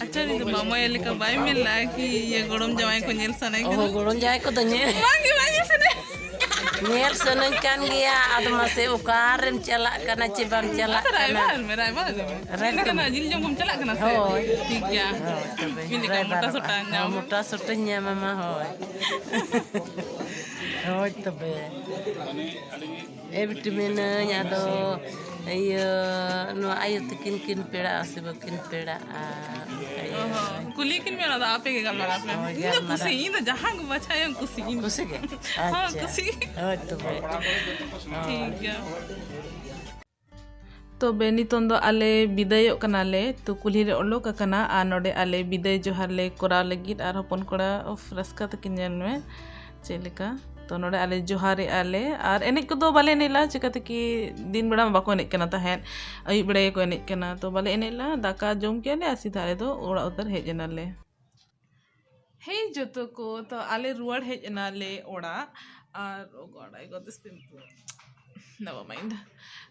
ᱟᱪᱪᱷᱟ, ᱱᱤᱛ ᱢᱟᱢᱚᱭ ᱞᱮᱠᱟ ᱵᱟᱭ ᱢᱮᱱ ᱞᱮᱫᱼᱟ ᱠᱤ ᱤᱭᱟᱹ ᱜᱚᱲᱚᱢ ᱡᱟᱶᱟᱭ ᱠᱚ ᱧᱮᱞ ᱥᱟᱱᱟᱭ ᱚᱦᱚ, ᱠᱟᱱᱟ? ᱜᱚᱲᱚᱢ ᱡᱟᱶᱟᱭ ᱠᱚᱫᱚ ᱧᱮᱞ ᱵᱟᱝ ᱜᱮ, ᱵᱟᱝ ᱧᱮᱞ ᱥᱟᱱᱟᱭ᱾ ᱧᱮᱞ ᱥᱟᱱᱟᱧ ᱠᱟᱱ ᱜᱮᱭᱟ, ᱟᱫᱚ ᱢᱟᱥᱮ ᱚᱠᱟᱨᱮᱢ ᱪᱟᱞᱟᱜ ᱠᱟᱱᱟ ᱪᱮ ᱵᱟᱢ ᱪᱟᱞᱟᱜ ᱟᱫᱚ ᱠᱟᱱᱟ? ᱨᱟᱭᱵᱟᱨ ᱢᱮ, ᱨᱟᱭᱵᱟᱨ ᱢᱮ᱾ ᱨᱟᱭᱵᱟᱨ ᱤᱧ ᱞᱮᱠᱟ ᱢᱮ᱾ ᱡᱤᱞ ᱡᱚᱢ ᱠᱚᱢ ᱪᱟᱞᱟᱜ ᱠᱟᱱᱟ ᱥᱮ? ᱦᱳᱭ᱾ ᱴᱷᱤᱠ ᱜᱮᱭᱟ᱾ ᱦᱳᱭ, ᱛᱚᱵᱮ ᱤᱧ ᱞᱮᱠᱟ ᱨᱟᱭᱵᱟᱨ ᱢᱚᱴᱟ ᱥᱚᱴᱟ ᱦᱚᱸ ᱧᱟᱢ᱾ ᱢᱚᱴᱟ ᱥᱚᱴᱟᱧ ᱧᱟᱢ ᱟᱢᱟ, ᱦᱳᱭ᱾ ᱦᱳᱭ, ᱛᱚᱵᱮ᱾ ᱮ ᱵᱤᱴᱤ ᱢᱮᱱᱟᱹᱧ, ᱟᱫᱚ ᱤᱭᱟᱹ, ᱱᱚᱣᱟ ᱟᱭᱳ ᱛᱟᱹᱠᱤᱱ ᱠᱤᱱ ᱯᱮᱲᱟᱜᱼᱟ ᱥᱮ ᱵᱟᱹᱠᱤᱱ ᱯᱮᱲᱟᱜᱼᱟ? ᱚ ᱦᱚᱸ, ᱠᱩᱞᱤ ᱠᱤᱱ ᱢᱮ, ᱚᱱᱟ ᱫᱚ ᱟᱯᱮ ᱜᱮ ᱜᱟᱞᱢᱟᱨᱟᱣ ᱯᱮ᱾ ᱦᱳᱭ, ᱤᱧ ᱫᱚ ᱜᱟᱞᱢᱟᱨᱟᱣ᱾ ᱠᱩᱥᱤ, ᱤᱧ ᱫᱚ ᱡᱟᱦᱟᱸ ᱜᱮ ᱵᱟᱪᱷᱟᱣ ᱠᱩᱥᱤ ᱜᱮ᱾ ᱠᱩᱥᱤ ᱜᱮ? ᱦᱚᱸ, ᱟᱪᱪᱷᱟ᱾ ᱠᱩᱥᱤ᱾ ᱦᱳᱭ, ᱛᱚᱵᱮ᱾ ᱴᱷᱤᱠ ᱜᱮᱭᱟ᱾ ᱛᱚᱵᱮ ᱱᱤᱛᱚᱝ ᱫᱚ ᱟᱞᱮ ᱵᱤᱫᱟᱹᱭᱚᱜ ᱠᱟᱱᱟᱞᱮ, ᱛᱚ ᱠᱩᱞᱦᱤ ᱞᱮ ᱚᱰᱚᱠ ᱟᱠᱟᱱᱟ ᱟᱨ ᱱᱚᱰᱮ ᱟᱞᱮ ᱵᱤᱫᱟᱹᱭ ᱡᱚᱦᱟᱨ ᱞᱮ ᱠᱚᱨᱟᱣ ᱞᱟᱹᱜᱤᱫ ᱟᱨ ᱦᱚᱯᱚᱱ ᱠᱚᱲᱟ, ᱩᱯᱷ, ᱨᱟᱹᱥᱠᱟᱹ ᱛᱟᱹᱠᱤᱱ ᱧᱮᱞ ᱢᱮ ᱪᱮᱫ ᱞᱮᱠᱟ᱾ ᱛᱚ ᱱᱚᱰᱮ ᱟᱞᱮ ᱡᱚᱦᱟᱨᱮᱜᱼᱟ ᱞᱮ ᱟᱨ ᱮᱱᱮᱡ ᱠᱚᱫᱚ ᱵᱟᱞᱮ ᱮᱱᱮᱡ ᱞᱮᱫᱟ, ᱪᱤᱠᱟᱹᱛᱮ ᱠᱤ ᱫᱤᱱ ᱵᱮᱲᱟ ᱢᱟ ᱵᱟᱠᱚ ᱮᱱᱮᱡ ᱠᱟᱱᱟ ᱛᱟᱦᱮᱸᱫ, ᱟᱹᱭᱩᱵ ᱵᱮᱲᱟ ᱜᱮᱠᱚ ᱮᱱᱮᱡ ᱠᱟᱱᱟ, ᱛᱚ ᱵᱟᱞᱮ ᱮᱱᱮᱡ ᱞᱮᱫᱟ᱾ ᱫᱟᱠᱟ ᱡᱚᱢ ᱠᱮᱫᱼᱟ ᱞᱮ ᱟᱨ ᱥᱤᱫᱷᱟ ᱟᱞᱮ ᱫᱚ ᱚᱲᱟᱜ ᱩᱛᱟᱹᱨ ᱦᱮᱡ ᱮᱱᱟᱞᱮ᱾ ᱦᱮᱭ ᱡᱚᱛᱚ ᱠᱚ, ᱛᱚ ᱟᱞᱮ ᱨᱩᱣᱟᱹᱲ ᱦᱮᱡ ᱮᱱᱟᱞᱮ ᱚᱲᱟᱜ᱾ ᱟᱨ, oh God, I got this pimple. Never mind.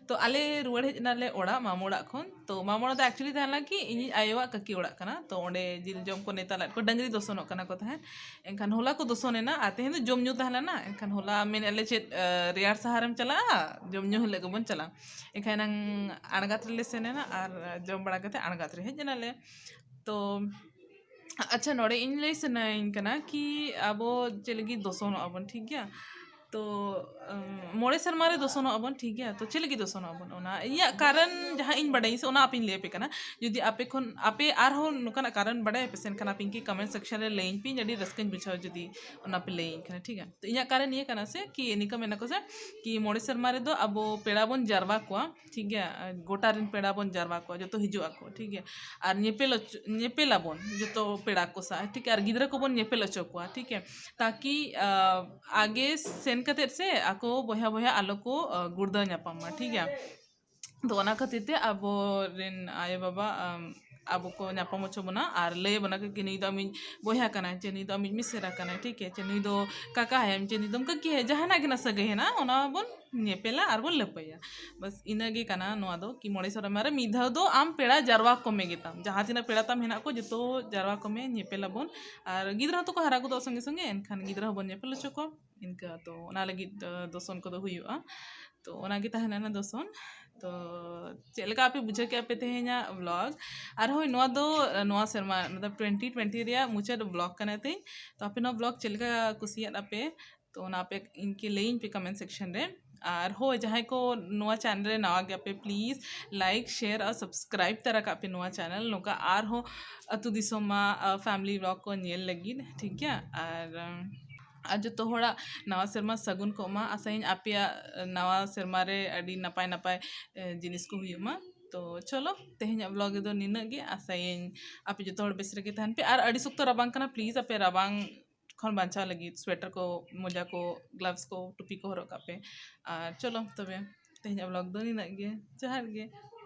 ᱛᱚ ᱟᱞᱮ ᱨᱩᱣᱟᱹᱲ ᱦᱮᱡ ᱮᱱᱟᱞᱮ ᱚᱲᱟᱜ, ᱢᱟᱢᱚ ᱚᱲᱟᱜ ᱠᱷᱚᱱ᱾ ᱛᱚ ᱢᱟᱢᱚ ᱚᱲᱟᱜ ᱫᱚ actually ᱛᱟᱦᱮᱸ ᱞᱮᱱᱟ ᱠᱤ ᱤᱧᱤᱡ ᱟᱭᱳᱣᱟᱜ ᱠᱟᱹᱠᱤ ᱚᱲᱟᱜ ᱠᱟᱱᱟ᱾ ᱛᱚ ᱚᱸᱰᱮ ᱡᱤᱞ ᱡᱚᱢ ᱠᱚ ᱱᱮᱣᱛᱟ ᱞᱮᱫ ᱠᱚ, ᱰᱟᱹᱝᱨᱤ ᱫᱚᱥᱚᱱᱚᱜ ᱠᱟᱱᱟ ᱠᱚ ᱛᱟᱦᱮᱸᱫ᱾ ᱮᱱᱠᱷᱟᱱ ᱦᱚᱞᱟ ᱠᱚ ᱫᱚᱥᱚᱱ ᱮᱱᱟ ᱟᱨ ᱛᱮᱦᱮᱧ ᱫᱚ ᱡᱚᱢ ᱧᱩ ᱛᱟᱦᱮᱸ ᱞᱮᱱᱟ᱾ ᱮᱱᱠᱷᱟᱱ ᱦᱚᱞᱟ ᱢᱮᱱᱮᱫ ᱞᱮ ᱪᱮᱫ, ᱟᱸ, ᱨᱮᱭᱟᱲ ᱥᱟᱦᱟᱨᱮᱢ ᱪᱟᱞᱟᱜᱼᱟ, ᱡᱚᱢ ᱧᱩ ᱦᱤᱞᱳᱜ ᱜᱮᱵᱚᱱ ᱪᱟᱞᱟᱜᱼᱟ᱾ ᱮᱱᱠᱷᱟᱱ ᱮᱱᱟᱝ ᱟᱬᱜᱟᱛ ᱨᱮᱞᱮ ᱥᱮᱱ ᱮᱱᱟ ᱟᱨ ᱡᱚᱢ ᱵᱟᱲᱟ ᱠᱟᱛᱮ ᱟᱬᱜᱟᱛ ᱨᱮ ᱦᱮᱡ ᱮᱱᱟᱞᱮ᱾ ᱛᱚ ᱟᱪᱪᱷᱟ, ᱱᱚᱰᱮ ᱤᱧ ᱞᱟᱹᱭ ᱥᱟᱱᱟᱧ ᱠᱟᱱᱟ ᱠᱤ ᱟᱵᱚ ᱪᱮᱫ ᱞᱟᱹᱜᱤᱫ ᱫᱚᱥᱚᱱᱚᱜ ᱟᱵᱚᱱ, ᱴᱷᱤᱠ ᱜᱮᱭᱟ? ᱛᱚ ᱢᱚᱬᱮ ᱥᱮᱨᱢᱟ ᱨᱮ ᱫᱚᱥᱚᱱᱚᱜ ᱟᱵᱚᱱ, ᱴᱷᱤᱠ ᱜᱮᱭᱟ᱾ ᱛᱚ ᱪᱮᱫ ᱞᱟᱹᱜᱤᱫ ᱫᱚᱥᱚᱱᱚᱜ ᱟᱵᱚᱱ, ᱚᱱᱟ ᱤᱧᱟᱹᱜ ᱠᱟᱨᱚᱱ ᱡᱟᱦᱟᱸ ᱤᱧ ᱵᱟᱰᱟᱭᱟᱹᱧ ᱥᱮ, ᱚᱱᱟ ᱟᱯᱮᱧ ᱞᱟᱹᱭ ᱟᱯᱮ ᱠᱟᱱᱟ᱾ ᱡᱩᱫᱤ ᱟᱯᱮ ᱠᱷᱚᱱ ᱟᱯᱮ ᱟᱨᱦᱚᱸ ᱱᱚᱝᱠᱟᱱᱟᱜ ᱠᱟᱨᱚᱱ ᱵᱟᱰᱟᱭ ᱟᱯᱮ ᱥᱮ, ᱮᱱᱠᱷᱟᱱ ᱟᱯᱮ ᱤᱧ ᱠᱤ ᱠᱚᱢᱮᱱᱴ ᱥᱮᱠᱥᱚᱱ ᱨᱮ ᱞᱟᱹᱭᱟᱹᱧ ᱯᱮ, ᱟᱹᱰᱤ ᱨᱟᱹᱥᱠᱟᱹᱧ ᱵᱩᱡᱷᱟᱹᱣᱟ ᱡᱩᱫᱤ ᱚᱱᱟ ᱯᱮ ᱞᱟᱹᱭᱟᱹᱧ ᱠᱷᱟᱱ, ᱴᱷᱤᱠ ᱜᱮᱭᱟ᱾ ᱛᱚ ᱤᱧᱟᱹᱜ ᱠᱟᱨᱚᱱ ᱱᱤᱭᱟᱹ ᱠᱟᱱᱟ ᱥᱮ ᱠᱤ ᱱᱤᱝᱠᱟᱹ ᱢᱮᱱᱟ ᱠᱚ ᱥᱮ ᱠᱤ ᱢᱚᱬᱮ ᱥᱮᱨᱢᱟ ᱨᱮᱫᱚ ᱟᱵᱚ ᱯᱮᱲᱟ ᱵᱚᱱ ᱡᱟᱨᱣᱟ ᱠᱚᱣᱟ, ᱴᱷᱤᱠ ᱜᱮᱭᱟ, ᱜᱚᱴᱟ ᱨᱮᱱ ᱯᱮᱲᱟ ᱵᱚᱱ ᱡᱟᱨᱣᱟ ᱠᱚᱣᱟ, ᱡᱚᱛᱚ ᱦᱤᱡᱩᱜ ᱟᱠᱚ, ᱴᱷᱤᱠ ᱜᱮᱭᱟ᱾ ᱟᱨ ᱧᱮᱯᱮᱞ ᱧᱮᱯᱮᱞ ᱟᱵᱚᱱ ᱡᱚᱛᱚ ᱯᱮᱲᱟ ᱠᱚ ᱥᱟᱶ, ᱴᱷᱤᱠ ᱜᱮᱭᱟ, ᱟᱨ ᱜᱤᱫᱽᱨᱟᱹ ᱠᱚᱵᱚᱱ ᱧᱮᱯᱮᱞ ᱦᱚᱪᱚ ᱠᱚᱣᱟ, ᱴᱷᱤᱠ ᱜᱮᱭᱟ, ᱛᱟᱠᱤ ᱟᱜᱮ ᱥᱮᱱ ᱠᱟᱛᱮᱫ ᱥᱮ ᱟᱠᱚ ᱵᱚᱭᱦᱟ ᱵᱚᱭᱦᱟ ᱟᱞᱚ ᱠᱚ ᱜᱩᱲᱫᱟᱹ ᱧᱟᱯᱟᱢ ᱢᱟ, ᱴᱷᱤᱠ ᱜᱮᱭᱟ᱾ ᱛᱚ ᱚᱱᱟ ᱠᱷᱟᱹᱛᱤᱨ ᱛᱮ ᱟᱵᱚᱨᱮᱱ ᱟᱭᱳᱼᱵᱟᱵᱟ ᱟᱵᱚ ᱠᱚ ᱧᱟᱯᱟᱢ ᱦᱚᱪᱚ ᱵᱚᱱᱟ ᱟᱨ ᱞᱟᱹᱭ ᱟᱵᱚᱱᱟ ᱠᱤ ᱱᱩᱭ ᱫᱚ ᱟᱢᱤᱡ ᱵᱚᱭᱦᱟ ᱠᱟᱱᱟᱭ, ᱪᱮ ᱱᱩᱭ ᱫᱚ ᱟᱢᱤᱡ ᱢᱤᱥᱨᱟ ᱠᱟᱱᱟᱭ, ᱴᱷᱤᱠ ᱜᱮᱭᱟ, ᱪᱮ ᱱᱩᱭ ᱫᱚ ᱠᱟᱠᱟ ᱦᱮᱢ, ᱪᱮ ᱱᱩᱭ ᱫᱚ ᱠᱟᱹᱠᱤ ᱦᱮᱢ, ᱡᱟᱦᱟᱱᱟᱜ ᱜᱮ ᱱᱟᱜ ᱥᱟᱹᱜᱟᱹᱭ ᱦᱮᱱᱟᱜᱼᱟ, ᱚᱱᱟ ᱵᱚᱱ ᱧᱮᱯᱮᱞᱟ ᱟᱨ ᱵᱚᱱ ᱞᱟᱹᱯᱟᱹᱭᱟ᱾ ᱵᱟᱥ ᱤᱱᱟᱹᱜᱮ ᱠᱟᱱᱟ ᱱᱚᱣᱟ ᱫᱚ, ᱠᱤ ᱢᱚᱬᱮ ᱥᱮᱨᱢᱟ ᱨᱮ ᱢᱤᱫ ᱫᱷᱟᱣ ᱫᱚ ᱟᱢ ᱯᱮᱲᱟ ᱡᱟᱨᱣᱟ ᱠᱚᱢᱮ ᱜᱮᱛᱟᱢ, ᱡᱟᱦᱟᱸ ᱛᱤᱱᱟᱹᱜ ᱯᱮᱲᱟ ᱛᱟᱢ ᱦᱮᱱᱟᱜ ᱠᱚ ᱡᱚᱛᱚ ᱡᱟᱨᱣᱟ ᱠᱚᱢᱮ, ᱧᱮᱯᱮᱞ ᱟᱵᱚᱱ᱾ ᱟᱨ ᱜᱤᱫᱽᱨᱟᱹ ᱦᱚᱸᱛᱚ ᱠᱚ ᱦᱟᱨᱟ ᱜᱚᱫᱚᱜ ᱥᱚᱸᱜᱮ ᱥᱚᱸᱜᱮ, ᱮᱱᱠᱷᱟᱱ ᱜᱤᱫᱽᱨᱟᱹ ᱦᱚᱸᱵᱚᱱ ᱧᱮᱯᱮᱞ ᱦᱚᱪᱚ ᱠᱚᱣᱟ᱾ ᱤᱱᱠᱟᱹ ᱛᱚ ᱚᱱᱟ ᱞᱟᱹᱜᱤᱫ ᱫᱚᱥᱚᱱ ᱠᱚᱫᱚ ᱦᱩᱭᱩᱜᱼᱟ᱾ ᱛᱚ ᱚᱱᱟᱜᱮ ᱛᱟᱦᱮᱱᱟ ᱫᱚᱥᱚᱱ᱾ ᱛᱚ ᱪᱮᱫ ᱞᱮᱠᱟ ᱟᱯᱮ ᱵᱩᱡᱷᱟᱹᱣ ᱠᱮᱫᱼᱟ ᱯᱮ ᱛᱮᱦᱮᱧᱟᱜ ᱵᱞᱚᱜ? ᱟᱨ ᱦᱳᱭ, ᱱᱚᱣᱟ ᱫᱚ ᱱᱚᱣᱟ ᱥᱮᱨᱢᱟ, ᱢᱚᱛᱞᱚᱵ ᱴᱩᱭᱮᱱᱴᱤ ᱴᱩᱭᱮᱱᱴᱤ ᱨᱮᱭᱟᱜ ᱢᱩᱪᱟᱹᱫ ᱵᱞᱚᱜ ᱠᱟᱱᱟ ᱛᱤᱧ᱾ ᱛᱚ ᱟᱯᱮ ᱱᱚᱣᱟ ᱵᱞᱚᱜ ᱪᱮᱫ ᱞᱮᱠᱟ ᱠᱩᱥᱤᱭᱟᱜ ᱟᱯᱮ? ᱛᱚ ᱚᱱᱟ ᱟᱯᱮ ᱤᱧ ᱠᱤ ᱞᱟᱹᱭᱟᱹᱧ ᱯᱮ ᱠᱚᱢᱮᱱᱴ ᱥᱮᱠᱥᱚᱱ ᱨᱮ᱾ ᱟᱨ ᱦᱳᱭ, ᱡᱟᱦᱟᱸᱭ ᱠᱚ ᱱᱚᱣᱟ ᱪᱮᱱᱮᱞ ᱨᱮ ᱱᱟᱣᱟ ᱜᱮᱭᱟ ᱯᱮ, ᱯᱞᱤᱡᱽ ᱞᱟᱭᱤᱠ, ᱥᱮᱭᱟᱨ ᱟᱨ ᱥᱟᱵᱥᱠᱨᱟᱭᱤᱵ ᱛᱟᱨᱟ ᱠᱟᱜ ᱯᱮ ᱱᱚᱣᱟ ᱪᱮᱱᱮᱞ, ᱱᱚᱝᱠᱟ ᱟᱨᱦᱚᱸ ᱟᱹᱛᱩ ᱫᱤᱥᱚᱢ ᱢᱟ ᱯᱷᱮᱢᱤᱞᱤ ᱵᱞᱚᱜ ᱠᱚ ᱧᱮᱞ ᱞᱟᱹᱜᱤᱫ, ᱴᱷᱤᱠ ᱜᱮᱭᱟ᱾ ᱟᱨ ᱟᱨ ᱡᱚᱛᱚ ᱦᱚᱲᱟᱜ ᱱᱟᱣᱟ ᱥᱮᱨᱢᱟ ᱥᱟᱹᱜᱩᱱ ᱠᱚᱜ ᱢᱟ᱾ ᱟᱥᱟᱭᱟᱹᱧ ᱟᱯᱮᱭᱟᱜ ᱱᱟᱣᱟ ᱥᱮᱨᱢᱟ ᱨᱮ ᱟᱹᱰᱤ ᱱᱟᱯᱟᱭ ᱱᱟᱯᱟᱭ ᱡᱤᱱᱤᱥ ᱠᱚ ᱦᱩᱭᱩᱜ ᱢᱟ᱾ ᱛᱚ ᱪᱚᱞᱚ, ᱛᱮᱦᱮᱧᱟᱜ ᱵᱞᱚᱜ ᱨᱮᱫᱚ ᱱᱤᱱᱟᱹᱜ ᱜᱮ᱾ ᱟᱥᱟᱭᱟᱹᱧ ᱟᱯᱮ ᱡᱚᱛᱚ ᱦᱚᱲ ᱵᱮᱥ ᱨᱮᱜᱮ ᱛᱟᱦᱮᱱ ᱯᱮ᱾ ᱟᱨ ᱟᱹᱰᱤ ᱥᱚᱠᱛᱚ ᱨᱟᱵᱟᱝ ᱠᱟᱱᱟ, ᱯᱞᱤᱡᱽ ᱟᱯᱮ ᱨᱟᱵᱟᱝ ᱠᱷᱚᱱ ᱵᱟᱧᱪᱟᱣ ᱞᱟᱹᱜᱤᱫ ᱥᱳᱭᱮᱴᱟᱨ ᱠᱚ, ᱢᱚᱡᱟ ᱠᱚ, ᱜᱞᱟᱵᱷᱥ ᱠᱚ, ᱴᱩᱯᱤ ᱠᱚ ᱦᱚᱨᱚᱜ ᱠᱟᱜ ᱯᱮ᱾ ᱟᱨ ᱪᱚᱞᱚ ᱛᱚᱵᱮ, ᱛᱮᱦᱮᱧᱟᱜ ᱵᱞᱚᱜ ᱫᱚ ᱱᱤᱱᱟᱹᱜ ᱜᱮ᱾ ᱡᱚᱦᱟᱨ ᱜᱮ᱾